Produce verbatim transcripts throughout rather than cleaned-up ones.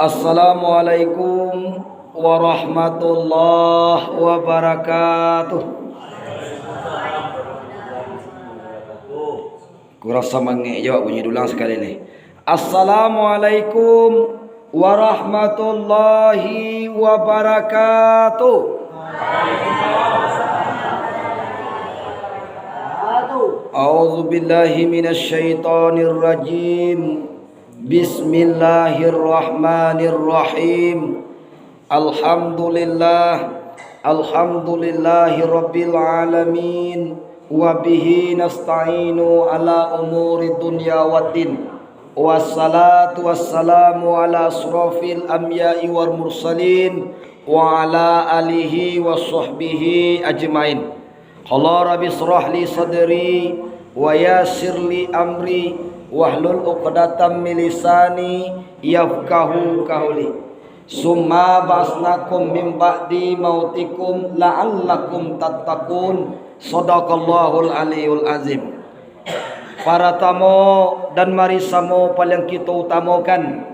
Assalamualaikum warahmatullahi wabarakatuh. Kurang samangek jo bunyi, dulang sakali ni. Assalamualaikum warahmatullahi wabarakatuh. A'udzubillahi minasyaitonirrajim. Bismillahirrahmanirrahim. Alhamdulillah. Alhamdulillahi rabbil alamin. Wa bihi nasta'inu ala umuri dunya waddin. Wassalatu wassalamu ala asrafil anbiya'i wal mursalin, wa ala alihi wa sahbihi ajmain. Qala rabbi israh li sadri, wa yassir li amri, wahlul uqdatam min lisani, yafqahu qauli. Summa ba'asnakum min ba'di mautikum la'allakum tattaqun. Sadaqallahul aliyul azim. Paratamo dan mari samo paliang kito utamakan,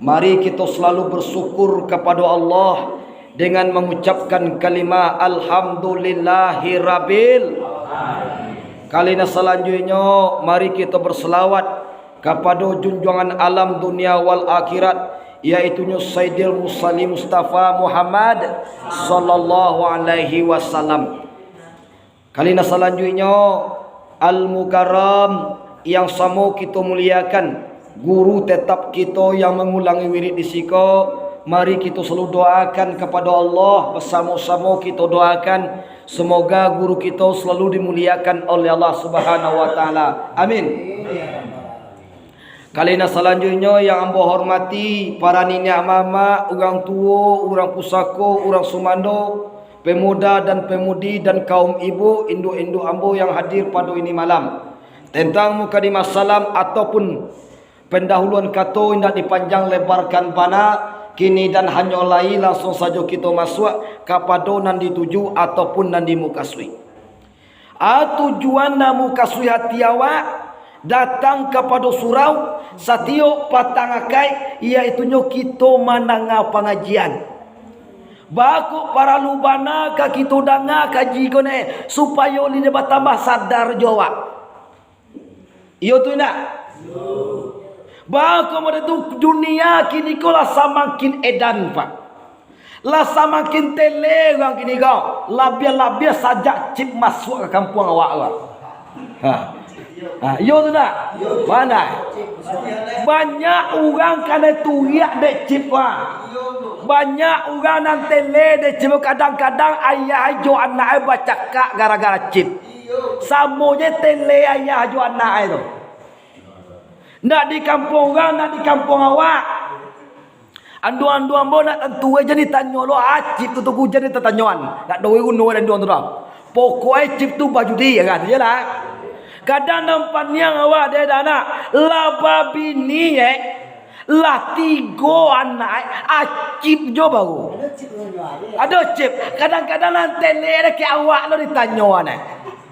mari kito salalu bersyukur kapado Allah dengan mangucapkan kalimah Alhamdulillahirabbil. Kali nan salanjuiknyo, mari kito bersalawat kapado junjuangan alam dunia wal akhirat, yaitunyo Sayyidil Mursalin Mustafa Muhammad sallallahu alaihi wasallam. Kali nan salanjuiknyo, Al-Mukarram yang samo kito muliakan, guru tetap kito yang mangulangi wirid di siko, mari kito salalu doakan kapado Allah, basamo-samo kito doakan, semoga guru kito salalu dimuliakan oleh Allah Subhanahu wa Ta'ala. Amin. Kali nan salanjuiknyo yang ambo hormati, para niniak mamak, urang tuo, urang pusako, urang sumando, pemuda dan pemudi, dan kaum ibu, induak-induak ambo yang hadir pado ini malam. Tentang mukadimah salam ataupun pendahuluan kato indak dipanjang lebarkan bana, kini dan hanyo lai langsung sajo kito masuak kapado nan dituju ataupun nan dimukasuik. A, tujuan nan mukasuik hati awak datang kapado surau satiok patang akai, yaitunyo kito mandanga pangajian. Baa kok paralu bana ka kito danga kaji ko ne, supayo lai batambah sadar jo awak. Iyo tu indak? Baa kok model tu, dunia kini ko lah samakin edan, Pak. Lah samakin tele urang kini ko. Labiah-labiah sajak chip masuak ka kampuang awak ko. Ha. Ha, iyo tu ndak? Bana. Banyak urang kanai turiak dek chip ko. Banyak urang nan tele dek chip ko. Kadang-kadang ayah jo anak e bacakak gara-gara chip. Samo je tele ayah jo anak e tu. Ndak di kampuang urang, ndak di kampuang awak. Anduang-anduang ambo nak tantu, eh, jan ditanyo lo, ah, chip tu, tu jan tatanyoan. Nak doi runo anduang tu dah. Pokok e chip tu bajudi, agak tu je lah. Kadang nan paniang awak dek anak, lah babini, eh. Lah tigo anak, eh. Ah, chip jo baru. Ado chip. Kadang-kadang nan tele dek awak lo ditanyoan, eh.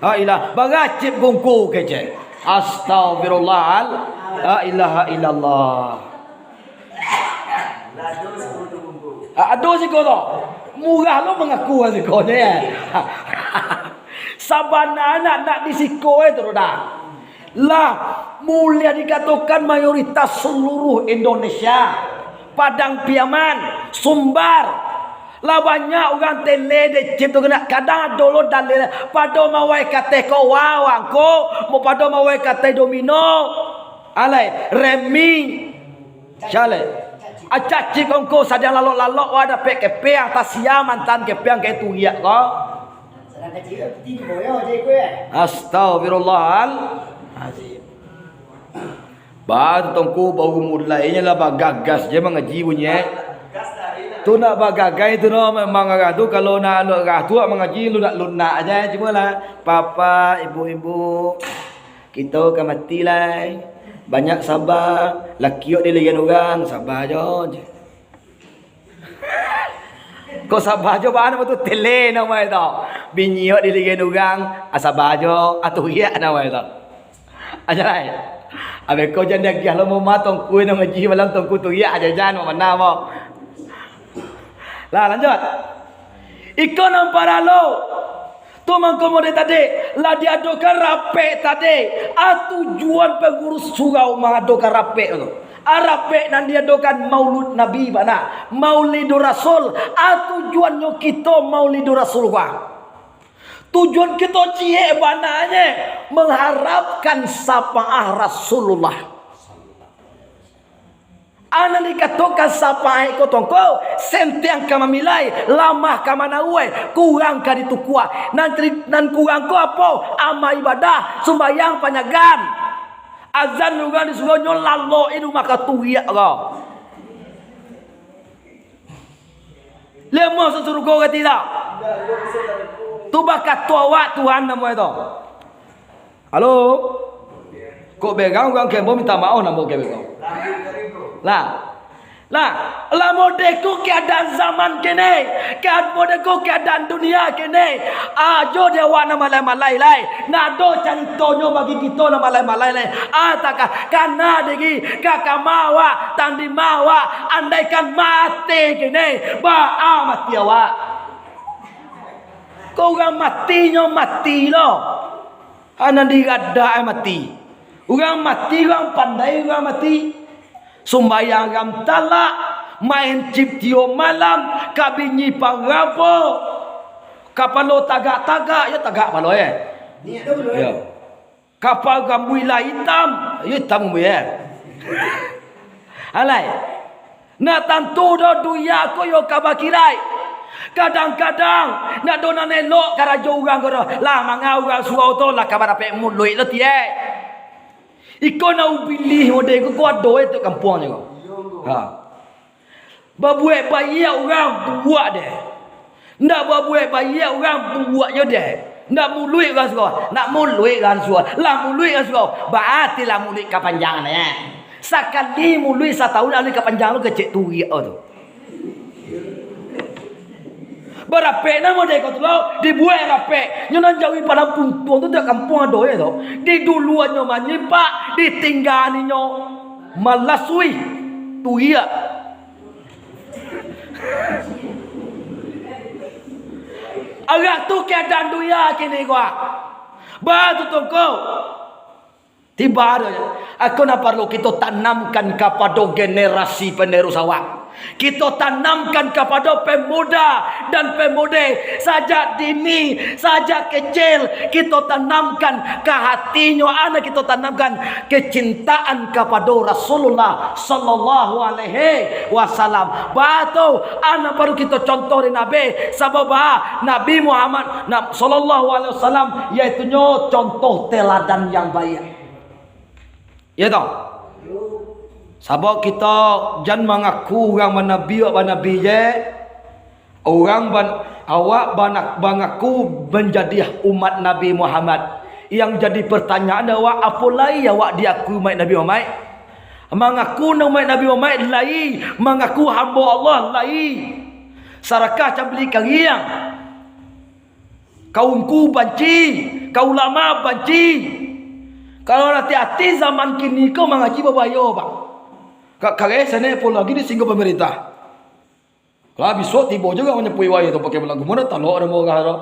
Ha ilah, bagacip gungku kecek. Astagfirullahaladzim. La ilaha illallah. Ah, ado siko tu. Murah lo mangaku siko ni. Sabana nak, nak di siko e tu dah. Lah, buliah dikatokan mayoritas seluruh Indonesia, Padang Piaman, Sumbar, lah banyak urang tele dek chip tu kena. Kadang ado lo dalil, pado mawai kateh ko wawang ko, mo pado mawai kateh domino. Alai, remi. Syalai. Acak chip kongko sadang lalok-lalok, wah dapek kepeang, tasia mantan kepeang ka turiak ko. Astagfirullahalazim. Ba tu tongko baru mulai nyo lah bagagas je mangaji bunyi. Tu nak bagagai tu no, memang arah tu, kalau nak lunak arah tu mangaji lunak-lunak aja, cuma lah, Bapak, Ibu-ibu, kito ka mati lai. Banyak saba, lakiok di ligian urang, saba jo je. Kok saba jo bana tu tele namo tu. Binyiok di ligian urang, ah, saba jo, ah, turiak namo tu. Aja lai. Abih ko jan diagiah lo mama tongku nan ngaji malam tongku tu, iya aja jan, mana mo. Lah, lanjut. Iko nan paralo. Tu mangko mode tadi, lah diadokan rapek tadi. Ah, tujuan pangurus surau mangadokan rapek tu. Ah, rapek nan diadokan Maulud Nabi bana, Maulidur Rasul. Ah, tujuannyo kito Maulidur Rasul, wah. Tujuan kito ciek bananyo mengharapkan syafaat Rasulullah. Anan dikatokan syafaat ko tongko, sentiang ka mamilai, lamah ka manawai, kurang ka ditukua. Nan, nan kurang ko apo? Amal ibadah, sumbayang, panyagaan. Azan urang di surau nyo lalok di rumah ka turiak ko. Lemo sasurugo kati tak? Tu bakato awak Tuhan namo itu. Halo? Kok berang urang kembo minta maoh namo kembo? Lah. Lah, lah mode ko keadaan zaman kini, keadaan mode ko keadaan dunia kini. Ajo di awak nan malai-malai lai. Ndak ado caritonyo bagi kito nan malai-malai lai. Ah, takah kana diri, ka kama awak, tandima awak, andaikan mati kini, baa mati awak? Kok urang matinyo mati lo. Anan diradak ai mati. Urang mati, urang pandai, urang mati. Sumbayang rang talak, main cip tiok malam, ka binyi parabo. Kapalo tagak-tagak, yo tagak kapalo, eh. Yo. Kapa rambuik lah itam, yo itam rambuik, eh. Alai. Ndak tantu doh dunia ko yo ka bakiraik. Kadang-kadang, ndak ado nan elok karajo urang ko doh. Lah manga urang surau tu lah ka barapek muluik lo tiek. Iko naubilih mode ko, ko ado e tu kampuang ko. Ha. Babuek baiak urang buruak deh. Ndak babuek baiak urang buruak nyo deh. Ndak muluik urang surau. Ndak muluik urang surau. Lah muluik urang surau. Baati lah muluik ka panjang neh. Sakali muluik satahun alun ka panjang lo kecek turiak tu. Barapek nan mode ko tu lo, dibuek rapek. Nyo nan jauah padang puntuang tu, tiok kampuang ado e tu. Di duluannyo manyipak, ditinggalinyo malasui. Turiak. Agak tu keadaan dunia kini ko. Baa tu tongko. Tibo ado, ako nan paralu kito tanamkan kapado generasi panerus awak. Kito tanamkan kapado pemuda dan pemudi sajak dini, sajak kecil, kito tanamkan ka hatinyo, anak kito tanamkan kecintaan kapado Rasulullah sallallahu alaihi wasallam. Baa tu, anak paralu kito contoh di Nabi, sabab baa, Nabi Muhammad na-, sallallahu alaihi wasallam, yaitunyo contoh teladan yang baik. Iyo toh? Sabab kito jan mangaku urang manabi, awak banabi je. Urang ban-, awak bana-, mangaku manjadi umat Nabi Muhammad. Yang jadi pertanyaan awak, apo lai awak diakui umat Nabi Muhammad? Mangaku umat Nabi Muhammad lai, mangaku hambo Allah lai. Sarakah cambili kariang. Ka ungku banci, ka ulama banci. Kalau ati-ati zaman kini ko mangaji babayo, Pak. Ka kareh sanak pulo lagi disinggung pamarintah. Lah bisuak tibo juo manyapuik wayah tu pakai balagu. Mano talok ado urang tu.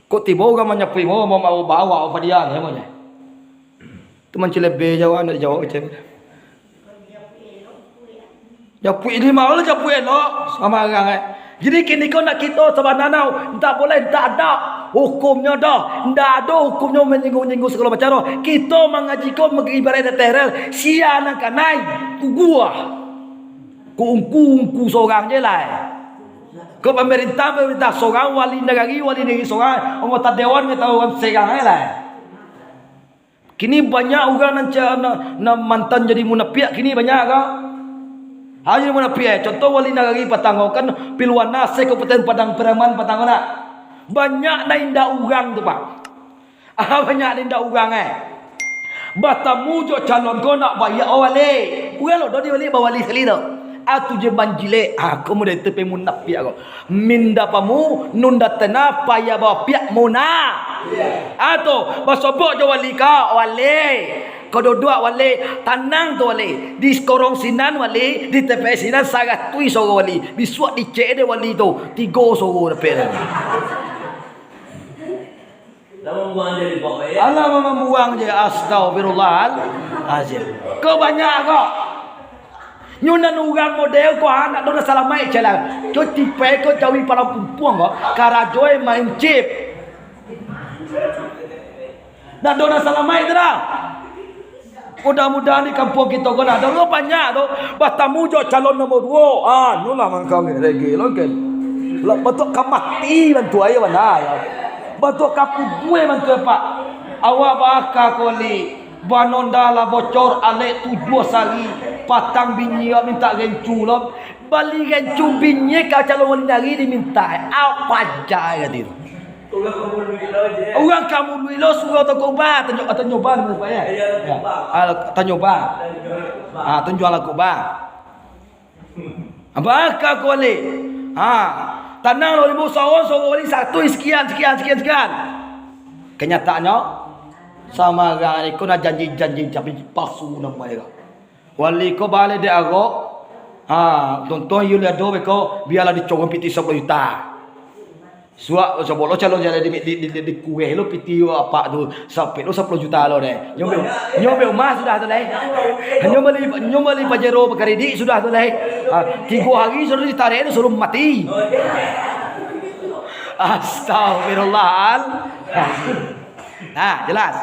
Kok tibo urang manyapuik mo, mo, mo bawa apa dia namonyo. Tu mancilebeh jawab, nak dijawab kecek. Japuik di ma lo, japuik elok, samarang, eh. Jadi, kini ko nak kito sabananyo, ndak boleh, ndak ado hukumnyo doh, ndak ado hukumnyo manyinggung-nyinggung sagalo macam doh. Kito mangaji ko ibarat teterel, sia nan kanai, tuguah. Ko ungku-ungku sorang je lah, eh. Ko pamarintah, pamarintah sorang, wali nagari, wali nagari sorang, anggota dewan, anggota dewan sorang je lah, eh. Kini banyak urang nan ca-, nan, nan mantan jadi munapiak, kini banyak ka? Ha, jadi munapiak, eh. Contoh wali nagari patang ko kan, Piluana se Kabupaten Padang Pariaman patang ko nak. Banyak nan indak urang tu, Pak. Ah, banyak nan indak urang, eh. Batamu jo calon ko nak baiak, oh, wali. Urang lo doh di wali, bawali sakali tu. Ah, tu je manjilek. Ah, ko mudah tu pe munapiak ko. Minda pamu, nunda tena, paya bapiak muna. Ato, basobok jo wali ka, wali. Ko duduak wali, tanang tu wali. Di korong sinan wali, di tepe sinan saratuih soro wali. Bisuak dicek dek wali tu, tigo soro dapek. Alah, mambuang je, astagfirullahalazim. Ko banyak ko. Nyo nan urang model ko, ha, ndak ado nan salamaik jalan. Ko tipe ko jawi palang pumpuang ko, karajo e main chip. Ndak ado nan salamaik tu doh. Mudah-mudahan di kampuang kito ko lah, dulu banyak tu batamu jo calon nomor duo. Ah, nyo lah mangkang reggae lo kan. Lah, batua ka mati bantu aia bana ya. Batua ka kubue bantu, Pak. Awak baka koli. Banonda lah bocor, alek tujuah sari. Patang binyi awak minta gencu lo. Bali gencu binyi ka calon wali nari diminta. Apa aja kati tu. Urang ka muluik lo, surau Tongko Ba, tanyo, tanyo Ba namo Ba, ya? Ya. Ah, tanyo Ba. Ah, tunjuang laku Ba. Apa ka kuali? Ha, tanang lo, limo sawon, sawon wali satu, sekian, sekian, sekian, sekian. Kenyataannyo, samarang iko nak janji-janji tapi palsu namo iko. Wali ko baleh dek arok. Ha, tonton iyo liado beko, bialah dicorong piti sapuluah juta. Suak, cobo lo calon jaleh di, di, di, di, di kueh lo piti apak tu, sapek lo sapuluah juta lo deh. Nyo be, nyo be umah sudah tu deh. Nyo bali, nyo bali Pajero bakaridik sudah tu deh. Ha, tigo hari sudah ditarik tu suruh mati. Astagfirullahalazim. Nah, jelas.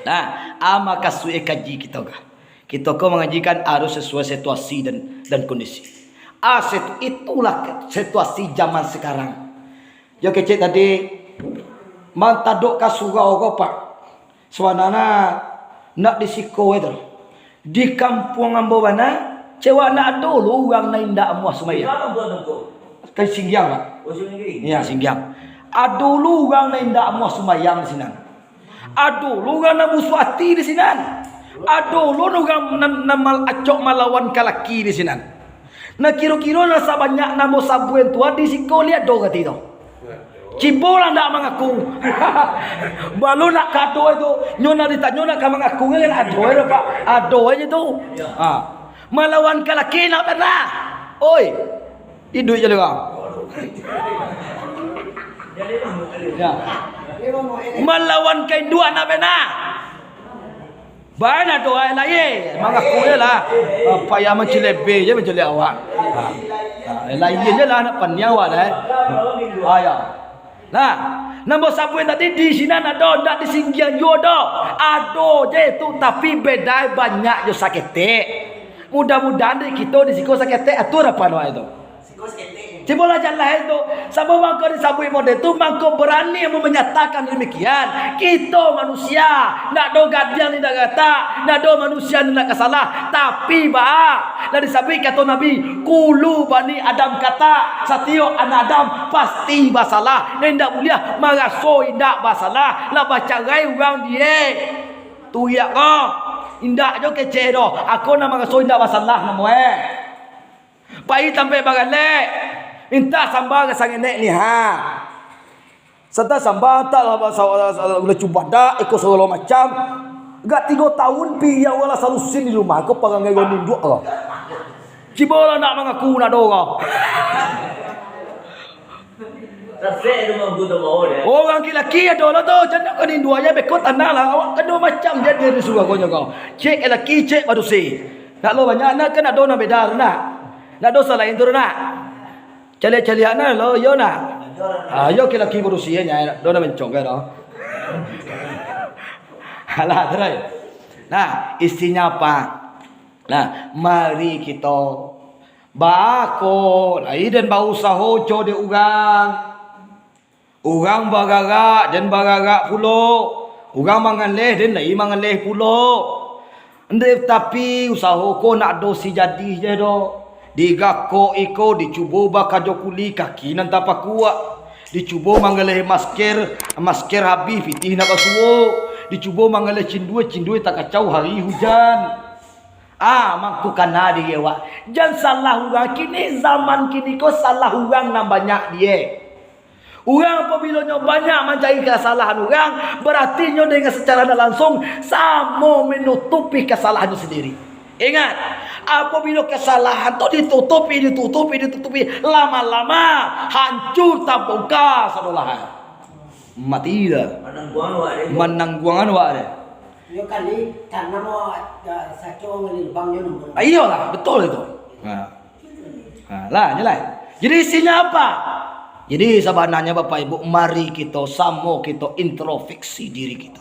Nah, a makasuik kaji kito ka. Kito ko mangajikan harus sasuai situasi dan, dan kondisi. Ah, situ-, itulah ke-, situasi zaman sekarang. Yo kecek tadi, mantadok ka surau ko, Pak. Sabananyo, nak di siko itu. Di kampuang ambo bana, cewek nak ado lo urang nan indak amuah sumbayang. Di mana kampuang tu, Ngku? Ka Singgiang, Pak. Oh, Singgiang. Iya, Singgiang. Ado lo urang nan indak amuah sumbayang di sinan. Ado lo urang nan busuah ati di sinan. Ado lo urang nan, nan mal-, acok malawan ka laki di sinan. Nah, kiro-kiro nan sabanyak nan ambo sabuik tu, di siko lai ado kati tu. Cibo lah ndak mangaku. Balu nak kato tu, nyo nak ditanyo nak ka mangaku kan ado aja, Pak. Ado aja tu. Ha. Malawan ka laki nak pernah. Oi. Iduik je lah. Ya. Malawan ka induak nak pernah. Bana doa lain, mangaku je lah. Apa yang mancilebe je mancilek awak. Ha. Ha, lain je lah, nak paniang awak dah. Ha, ya. Nah, nan ambo sabuik tadi di sinan ado, ndak di Singgiang juo doh. Ado je tu, tapi bedae banyak jo saketek. Mudah-mudahan di kito di siko saketek atur apa doa itu. Cubolah jaleh tu. Sabab mangko disabuik model tu, mangko barani ambo manyatakan demikian. Kito manusia, ndak ado gadang nan indak ka ratak, ndak ado manusia nan indak ka salah. Tapi, ba, lah disabuik kato Nabi, "Kullu bani Adam khata'," satiok anak Adam pasti basalah. Nan indak buliah maraso indak basalah. Lah bacarai urang die. Turiak ko, indak jo kecek doh. Ako nan maraso indak basalah namo e. Pai tampek baralek, mintak samba ka sangenek ni, ha. Santa samba, antak lah, gula cubadak, iko sagalo macam. Gak tigo taun, pi, ya Allah, salusin di rumah ko, parangai urang induak ko. Cibo lah nak mangaku nak ado ko. Tasek tu mampu tu mau dia. Urang laki-laki ado lah tu, jan nak ka induak je, beko tanah lah, awak kado macam jadi di surau ko nyo ko. Cek laki, cek padusi. Nak lo banyak, nak kan ado nan beda tu nak. Nak do salain tu nak. Caliak-caliak nak lo, yo nak. Ah, yo laki-laki barusia nya, do nan mencong kan do. Alah, terai. Nah, istinyo apa? Nah, mari kito bako lai den bausaho jo dek urang. Urang bagarak, den bagarak pulo. Urang mangaleh, den lai mangaleh pulo. Ndeh, tapi, usaho ko ndak do si jadi je do. Digakok iko, dicubo bakajo kuli, kaki nan tapakuak. Dicubo mangaleh masker, masker habih, pitih ndak basuo. Dicubo mangaleh cindua, cindua takacau hari hujan. Ah, mangko kana diri awak. Jan salah urang. Kini zaman kini ko salah urang nan banyak die. Urang apabilo nyo banyak mancari kasalahan urang, barati nyo dengan secara ndak langsung samo manutupi kasalahannyo sandiri. Ingat, apabilo kasalahan tu ditutupi, ditutupi, ditutupi, lama-lama hancur tabongka sadolah. Mati dah. Manangguang awak deh. Manangguangan awak deh. Iyo kali, tanam awak, ah, saco ngalih lubang nyo nambah. Ah, iyolah, betul itu. Nah. Nah, lah, jelas. Jadi isinya apa? Jadi sabananyo Bapak Ibu, mari kito samo kito introspeksi diri kito.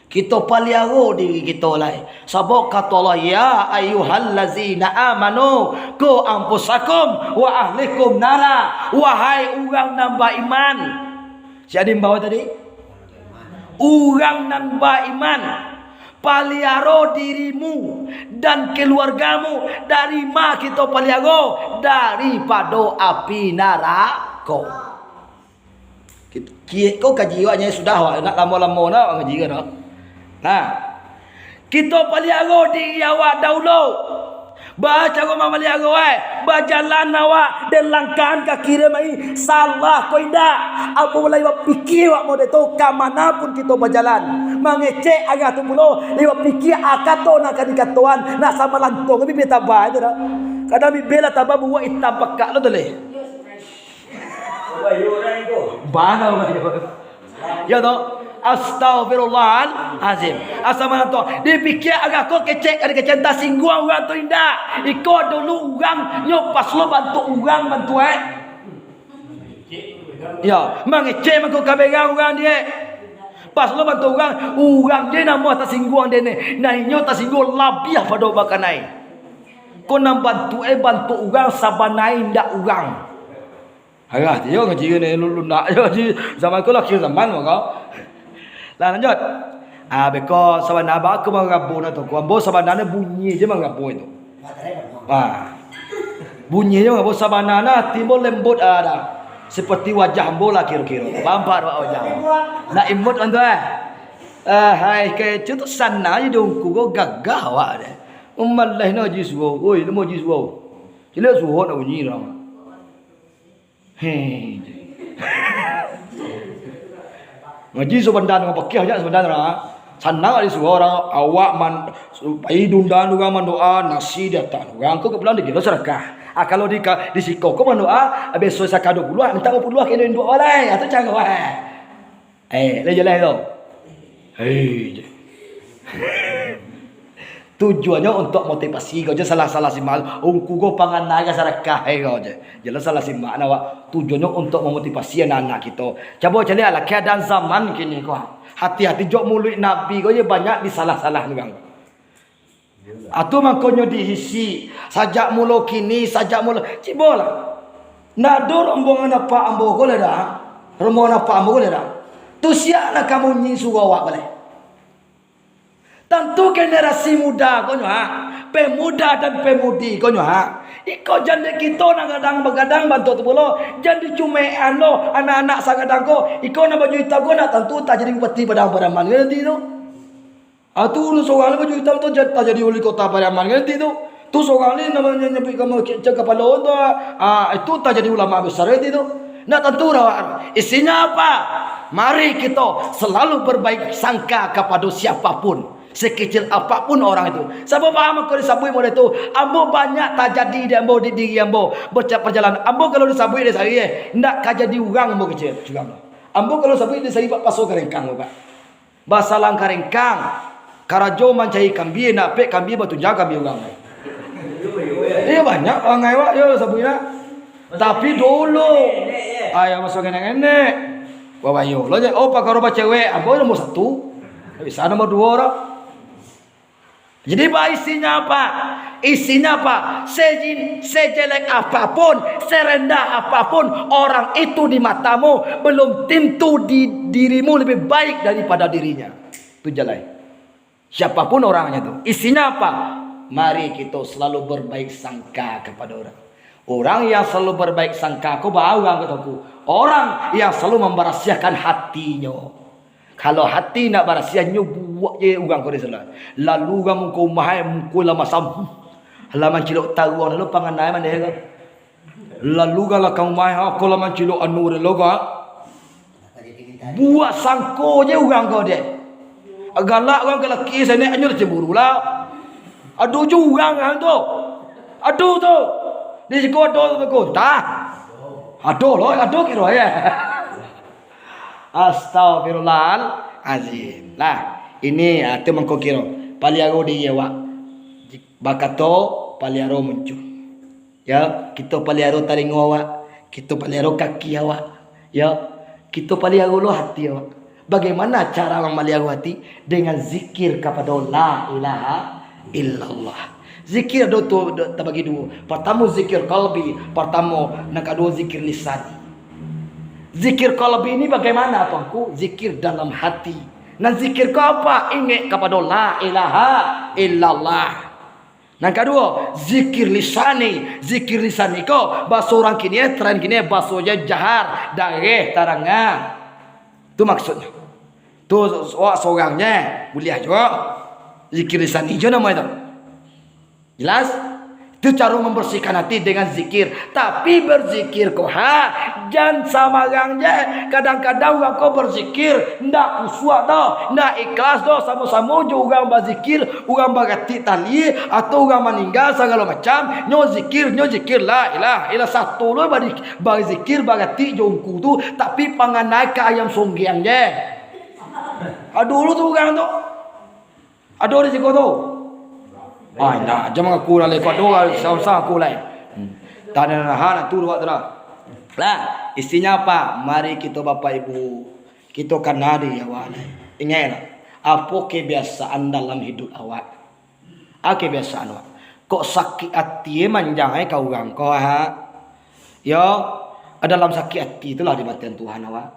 Kito paliaro diri kito lai. Sabab kato Allah, "Ya ayyuhallazina amanu, qu anfusakum wa ahlikum nara." Wahai urang nan baiman. Sia diimbau tadi? Urang nan baiman. Paliaro dirimu dan kaluargamu. Dari ma kito paliaro? Daripado api narako. Kit-, ki-, ko kaji awak nyo sudah, awak nak lamo-lamo nak awak ngaji ko, no? Nah, kito paliaro diri awak dahulu. Baa caro mamaliaro, eh? Bajalan awak, den langkahan ka kiri mari, salah ko indak? Apo lai bapikia awak model tu, ka mana pun kito bajalan. Mangecek arah tu pulo, lai bapikia a kato nan ka dikatoan, nak samalantuang bibia taba tu dah. Kadang bibia lah taba buruak itam pakak lo tu leh. Bana, Bapak. Ya toh? Astagfirullahalazim. Asa mana tu? Dipikia agak ko kecek, ada kecek, tasingguang urang tu indak. Iko dulu urang nyo pas lo bantu urang bantu, eh. Ya, mangecek mangko kaberang urang dia. Pas lo bantu urang, urang dia namo tasingguang dia ni. Nah, inyo tasingguang labiah pado bakanai. Ko nan bantu, eh, bantu urang sabanai indak urang. Arah tu yo ngaji ni lu-, lunak yo ngaji. Zaman ko lah akhir zaman mako. Lah lanjut. Ah, beko sabana ba aku manggabo na tu. Ku ambo sabana bunyi je manggabo itu. Ah. Bunyi je manggabo sabana na timbul lembut ada. Seperti wajah ambo lah kiro-kiro. Bampak wajah. Nak imut kan tu eh. Ah, hai kecu tu sana je dongku ko gagah awak deh. Malah nak ji suo. Oi, lemo ji suo. Ciliak suo nak bunyi dah. Hei. Ngaji sabanta, dengan pakiah aja sabanta lah. Sanang di suruh orang awak man, pai diundang urang mandoa, nasi diantak urang, ko ka pulang dikiro sadakah. Ah, kalau di ka, di siko ko mandoa, ah, besok saka dua puluh, minta dua puluh kena induak walai. Ah, tu caro eh. Eh, lah jelas tu. Hei je. Tujuannyo untuak motivasi kau je, salah-salah simak. Ungku ko pangana ka sarakah, eh, kau je. Jelas salah simak nah, wak. Tujuannyo untuak memotivasi anak-anak kito. Cubo caliak lah keadaan zaman kini ko. Hati-hati jo muluik Nabi ko je banyak disalah-salah urang. Atu mangkonyo diisi, sajak mulo kini, sajak mulo, cubolah. Ndak ado rombongan apak ambo ko lai dah. Rombongan apak ambo ko lai dah. Tu sia nan ka munyi suruah awak ko lai. Tantu generasi muda ko nyo ha, pemuda dan pemudi ko nyo ha. Iko jan dek kito nan gadang bagadang bantuak tu pulo, jan dicumekan lo anak-anak sagadang ko. Iko nan baju itam ko ndak tantu tajadi bupati Padang Pariaman ko nanti tu. Ah, tu urang sorang ni baju itam tu ja-, tajadi wali kota Pariaman kan nanti tu. Tu sorang ni namonyo nyabuik ka masjid kapalo tu, ah, itu tajadi ulama besar nanti tu. Ndak tantu dah, wak. Isinya apa? Mari kito selalu berbaik sangka kapado siapapun, sekecil apapun orang itu. Sabab paham aku disabuik model tu, ambo banyak tajadi di ambo, di diri ambo, bocah perjalanan. Ambo kalau disabuik dari sari, eh, ndak ka jadi urang ambo kecil, curang. Ambo kalau sabuik dari sari, Pak, paso karengkang, Pak. Basalang karengkang, karajo mancari kambie, nak pek kambie batunjang kambie urang. Iyo, banyak pangai wak, yo, sabuik nak. Tapi dulu, ayah maso ngenek-ngenek. Babayo lo je, oh, pakaro bacewek, ambo nomor satu. Bisa nomor duo dah. Jadi, ba isinya apa? Isinya apa? Sejin-, sejelek apapun, serendah apapun orang itu di matamu, belum tentu di dirimu lebih baik daripada dirinya. Itu jalai. Siapapun orangnya tu, isinya apa? Mari kita selalu berbaik sangka kepada orang. Orang yang selalu berbaik sangka ko ba urang katoku. Orang yang selalu membersiahkan hatinya. Kalau hati nak barasiah, nyo buak je urang ko di sinan. Lalu urang muko umah, eh, muko lah masam. Lah mancilok taruang, lalu panganai mandeh ko. Lalu urang lah ka umah, eh, ko lah mancilok anu deh lo ko. Buek sangko je urang ko dek. Galak urang ka laki, sanak nyo lah cemburu lah. Ado jo urang kan tu. Ado tu. Di siko ado tu ko. Tah. Ado lo, ado kiro ya. Astagfirullahalazim. Lah, ini, ah, tu mangko kiro. Paliaro diri awak. Bakato, paliaro muncuang. Ya, kito paliaro talingo awak, kito paliaro kaki awak. Ya, kito paliaro lo hati awak. Bagaimana cara mamaliaro hati? Dengan zikir kapado la ilaha illallah. Zikir ado tu, do, tabagi duo. Partamo zikir kalbi, partamo, nan kaduo zikir lisan. Zikir kalbi ni bagaimana, Tuanku? Zikir dalam hati. Nan zikir ko apa? Ingek kapado la ilaha illallah. Nan kaduo, zikir lisan ni. Zikir lisan ni ko, baso urang kini, tren kini, baso je jahar, dareh, taranga. Tu maksudnyo. Tu awak sorang je, buliah juo. Zikir lisan ni jo namo itu. Jelas? Itu caro mambarsihkan hati dengan zikir. Tapi barzikir ko ha, jan sambarang je. Kadang-kadang urang ko barzikir, ndak khusyuk doh, ndak ikhlas doh, samo-samo jo urang bazikir, urang baratik tali, atau urang maningga sagalo macam, nyo zikir, nyo zikir, la ilaha illa, sato lo bari-, barzikir, baratik jo ungku tu, tapi panganai ka ayam songgiang je. Ado lo tu urang tu. Ado di siko tu? Ah, indak, jan mangaku lah, ko ado lah, susah aku lah. Hmm. Tanahan tu awak tu lah. Lah, istinyo apa? Mari kito Bapak Ibu, kito kana diri awak lah. Ingeklah, apo kebiasaan dalam hiduik awak? Apo kebiasaan awak? Kok sakik ati manjang ai ka urang ko, ha? Yo, dalam sakik ati tu lah dimatian Tuhan awak.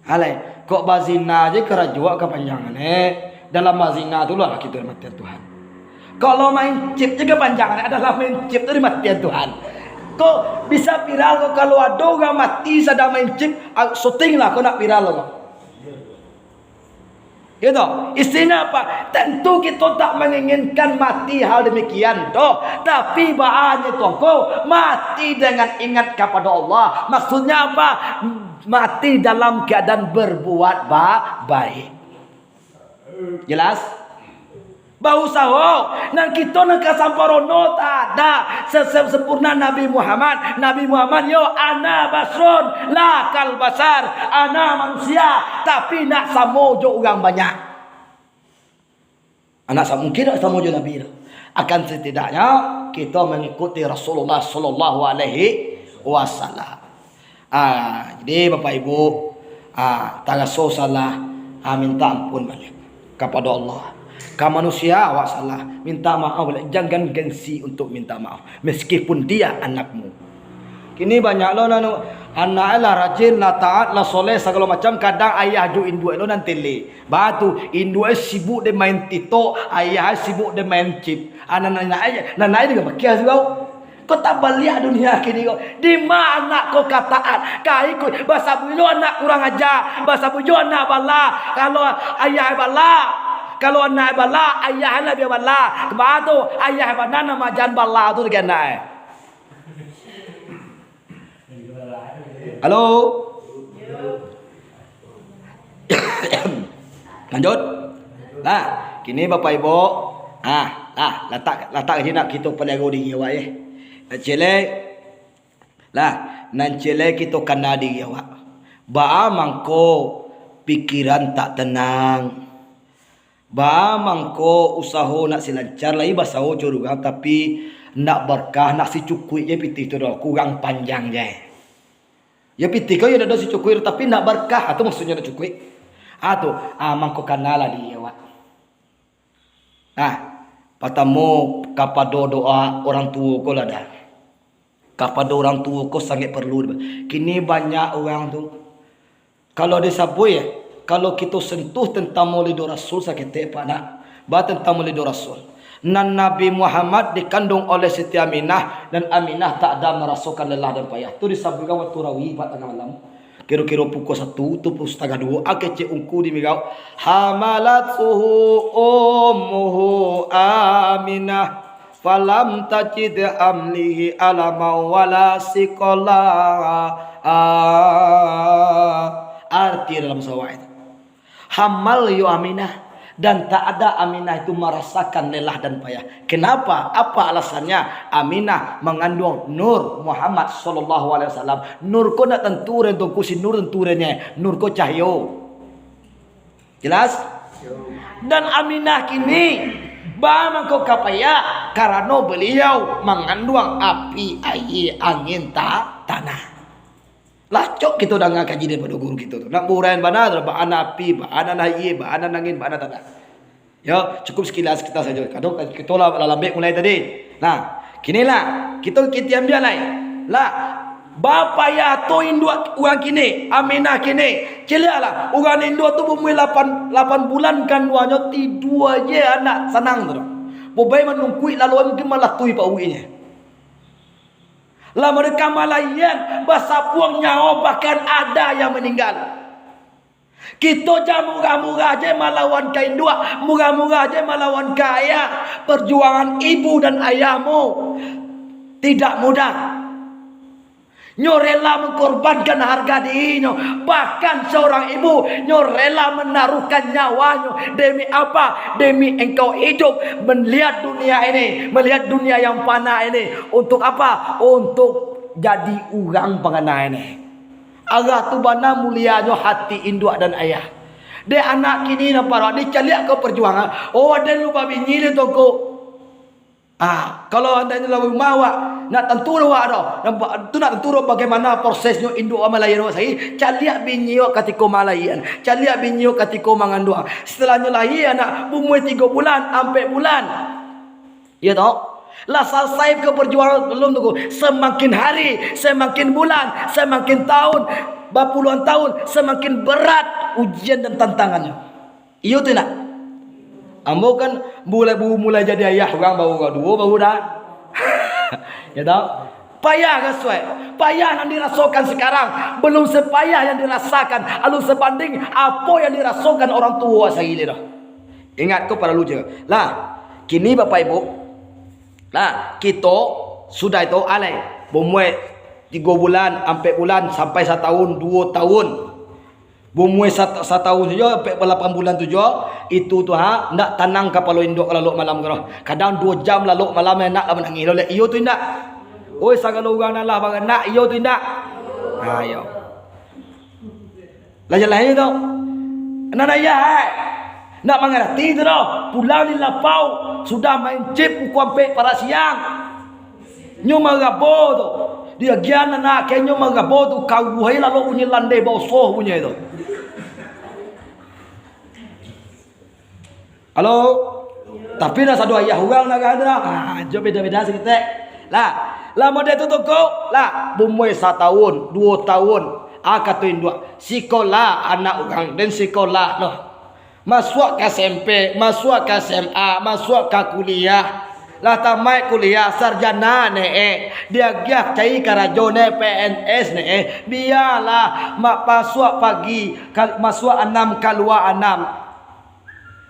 Alai, kok bazina je karajo awak kapanjangan, eh. Dalam bazina tu lah kito dimatian Tuhan. Kalau main chip je kapanjangan, dalam main chip tu dimatian Tuhan. Kok bisa viral kok kalau ado urang mati sadang main chip, ah, syuting lah kok nak viral kok. Gitu. Istinyo apa? Tentu kito tak manginginkan mati hal demikian doh. Tapi baa nyo Tuanku, mati dengan ingat kapado Allah. Maksudnyo apa? Mati dalam keadaan berbuat ba-, baik. Jelas? Bausaho, nan kito nan ka samparono tak ada. Se-, se-, sempurna Nabi Muhammad. Nabi Muhammad yo, "Ana basarun, la kal basar." Ana manusia, tapi ndak samo jo urang banyak. Anak sa-, mungkin ndak samo jo Nabi tu. Akan setidaknya, kito mangikuti Rasulullah sallallahu alaihi wasallam. Ah, jadi Bapak Ibu, ah, taraso salah, ah, minta ampun baliak kapado Allah. Ka manusia awak salah, minta maaf baliak. Jangan gengsi untuk minta maaf, meskipun dia anakmu. Kini banyak lo nan anak lah rajin, lah taat, lah soleh, sagalo macam, kadang ayah jo induak lo nan tele. Baa tu, induak sibuk dek main TikTok, ayah sibuk dek main chip. Anak-anak, anak, anak, anak dengan pakiah tu kau. Kau tak baliak dunia kini kau. Di ma anak kau ka taat, ka ikuik, basabuik jo anak kurang aja, basabuik jo anak bala. Kalau ayah bala, kalau anak bala, ayah labiah bala. Baa tu, ayah bana nan maaja bala tu dek anak. Halo? Lanjut. Lah, kini Bapak Ibu, ah, lah, latak, latak ka sinan kito paliaro diri awak, eh. Nan ciek lai, lah, nan ciek lai kito kana diri awak. Baa mangko pikiran tak tenang? Baa mangko usaho nak silancar, lai basaho jo urang, tapi nak barkah, nak sicukuik je pitih tu doh, kurang panjang je. Yo pitih ko yo ado sicukuik, tapi nak barkah, ah, tu maksudnyo nak cukuik. Ah, tu, ah, mangko kanalah diri awak. Nah, partamo kapado doa orang tuo ko lah dah. Kapado urang tuo ko sangaik parlu. Kini banyak urang tu, kalau disabuik, kalau kito sentuh tantang Maulidur Rasul saketek, Pak, nak, ba tantang Maulidur Rasul. Nan Nabi Muhammad dikanduang oleh Siti Aminah, dan Aminah tak ada marasokan lelah dan payah. Tu disabuikan waktu rawi, Pak, tangah malam. Kiro-kiro pukua satu, tu pukua satangah duo, ah, kecek ungku di migau. Hamalathu ummuhu Aminah, falam tajid hamlihi alaman wala siqala. Ah, dalam sawah itu. Hamil yo Aminah, dan tak ada Aminah itu marasakan lelah dan payah. Kenapa? Apa alasannya? Aminah manganduang Nur Muhammad sallallahu alaihi wasallam. Nur ko ndak tantu urang tungku si Nur tantu urang nyo. Nur ko cahayo. Jelas? Dan Aminah kini ba mangko ka payah karano baliau manganduang api, aia, angin, ta-, tanah. Lah acok kito danga kaji daripado guru kito tu. Nak bauraian bana tu, baa nan api, baa nan aia, baa nan angin, baa nan tanah. Yo, cukup sakilas kita sajo. Kadang kito lah, lah lambek mulai tadi. Nah, kini lah, kito, kito ambiak lai. Lah, ba payah tu induak urang kini, Aminah kini. Caliaklah, urang induak tu baumua lapan, lapan bulan kanduangnyo, tidua je anak sanang tu. Babai manungkuik lalu mungkin malatui pauiknyo. Lah mereka malahian, basabuang nyawa, bahkan ada yang meninggal. Kito jan murah-murah je malawan ka induak, murah-murah je malawan ka ayah. Perjuangan ibu dan ayahmu tidak mudah. Nyo rela mengorbankan harga dirinyo, bahkan seorang ibu, nyo rela menaruhkan nyawanyo. Demi apa? Demi engkau hidup, melihat dunia ini, melihat dunia yang fana ini. Untuk apa? Untuk jadi urang pangana ini. Alah tu bana mulianyo hati induak dan ayah. Dek anak kini nan parak dicaliak ka perjuangan. Oh, aden lu babini le tongko. Ah, kalau andaknyo lah rumah awak, nak tantu awak doh. Nampak, tu nak tantu doh bagaimana prosesnyo induak awak malahian awak sahari. Caliak bini awak katiko malahian. Caliak bini awak katiko manganduang. Setelahnyo lahia anak, baumua tigo bulan, ampek bulan. Iyo toh? Lah salasai ka perjuangan balun tu, samakin hari, samakin bulan, samakin tahun, bapuluahan tahun, samakin berat ujian dan tantangannyo. Iyo tu indak? Ambo kan mulai, baru mulai jadi ayah urang, baru duo, baru dah. Yo toh? Payah kan, suai? Payah nan dirasokan sekarang, balun sapayah yang dirasakan, alun sabanding apo yang dirasokan urang tuo sahari tu. Ingat ko paralu je. Lah, kini Bapak Ibu, lah, kito sudah itu alai, baumua tigo bulan, ampek bulan, sampai satahun, duo tahun. Baumua sat-, satahun sajo, ampek lapan bulan tu juo, itu tu ha, ndak tanang kapalo induak lalok malam ko. Kadang duo jam lalok malam, anak lah manangih lo, iyo tu indak? Oi, sagalo urang nan lah baranak, iyo tu indak? Ha, iyo. Lah jaleh tu. Nan ayah, eh. Nak mangarati tu doh. Pulang di lapau, sudah main chip pukua ampek parak siang. Nyo marabo tu. Diagiah anak, akhirnyo marabo tu, karuah ai lalok bunyi landeh baosoh bunyi tu. Halo? Tapi nan sado ayah urang nak kan tu dah. Ha, jo beda-beda saketek. Lah, lah model tu toko, lah, baumua satahun, duo tahun. Ah, kato induak, sikolah anak urang, den sikolah noh. Masuak ka S M P, masuak ka S M A, masuak ka kuliah. Lah tamaik kuliah, sarjana ne eh. Diagiah cari karajo ne, P N S ne eh. Bialah, mak masuak pagi, kal-, masuak anam, kalua anam.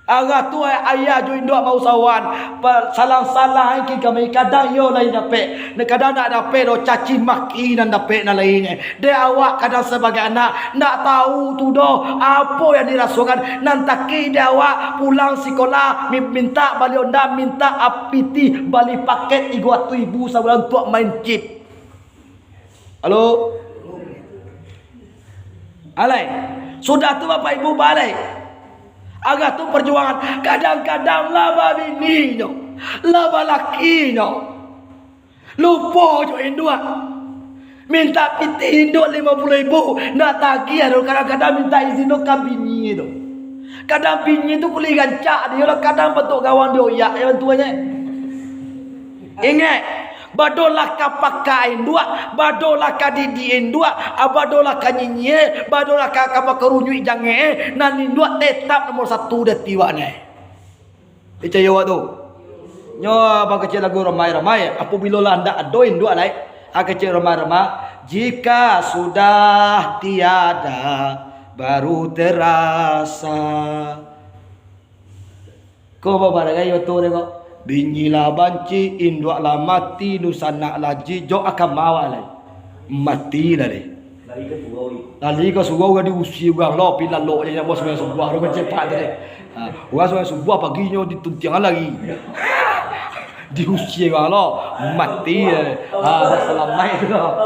Alah tu, eh, ayah jo induak mausahoan, pa-, salang-salang angkin kami, kadang iyo lai dapek, kadang ndak dapek doh, caci maki nan dapek nan lain, eh. Dek awak kadang sabagai anak, ndak tahu tu doh, apo yang dirasokan, nan takik dek awak pulang sikolah, mi-, mintak bali onda, mintak pitih, bali paket tigo ratuih ribu sabulan untuak main chip. Halo? Alai, sudah tu Bapak Ibu balai. Alah tu perjuangan. Kadang-kadang lah babininyo, lah balakinyo, lupo jo induak. Mintak pitih induak limo puluah ribu, nak tagih tu kadang-kadang mintak izin tu ka bini tu. Kadang bini tu kuli rancak dio lah, kadang bantuak gawang dioyak, yo, bantuaknyo. Ingek, badolah ka pakai induak, badolah ka didik induak, ah, badolah ka nyinyia, badolah ka, ka bakarunyuik jangek, nan induak tetap nomor satu di ati awak ne. Picayo awak tu. Nyo bakecek lagu ramai-ramai, apabilo lah ndak ado induak lai, ah, kecek ramai-ramai, jika sudah tiada, baru terasa. Ko babaragai oto deh ko. Bini lah banci, induak lah mati, dunsanak lah jijok, akan mawak lai. Mati lah deh. Lari ka surau, urang diusia urang lo, pi lalok je namo sumbayang subuah tu, kan cepat tu deh. Ha, urang sumbayang subuah paginyo dituntiang lari. Diusia urang lo, mati je. Ha, dak salamaik tu lo.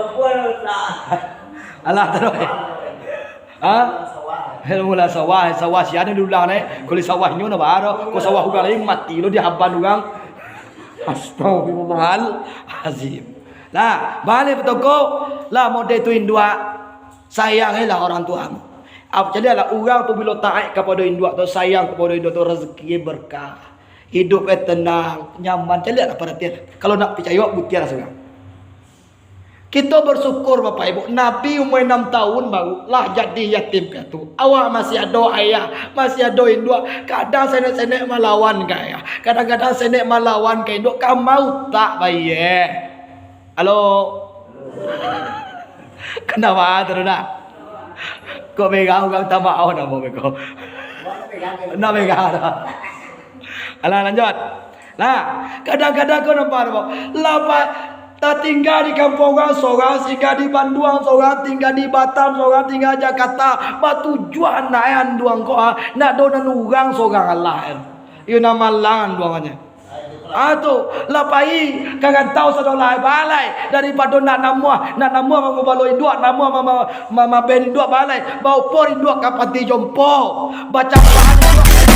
Alah, taruih. Ha? Mula sawah, sawah sia ni diulang deh. Kalau sawah inyo nah baa doh. Kalau sawah urang lain mati lo dihaban urang. Astagfirullahalazim. Lah, baliak batokok, lah model tu induak. Sayangilah orang tuamu. Ap-, caliaklah urang tu bilo taat kapado induak tu, sayang kapado induak tu, rezeki berkah. Hidup eh tenang, nyaman. Caliaklah paratian. Kalau ndak picayo, buktianlah surang. Kito bersyukur, Bapak Ibu, Nabi umua anam tahun baru lah jadi yatim piatu. Awak masih ado ayah, masih ado induak. Kadang senek-senek malawan ka ayah, kadang-kadang senek malawan ka induak, ka mautak bayie. Halo. Kenapa tu dah? Kok merah urang tamak awak namo beko? Nak merah dah. Alah, lanjut. Nah, kadang-kadang ko nampak tu, lah, tatingga di kampuang urang sorang, tingga di Banduang sorang, tingga di Batam sorang, tingga Jakarta, batujuah anak anduang ko, ah, nak do nan urang sorang alah, eh. Iyo nan malang anduangnyo. Ah, tu, lah pai ka rantau sadolah balai, daripado nak namuah, nak namuah mangubalo induak, namuah mama-, mamaben induak balai, baopor induak ka panti jompo, bacampahan induak.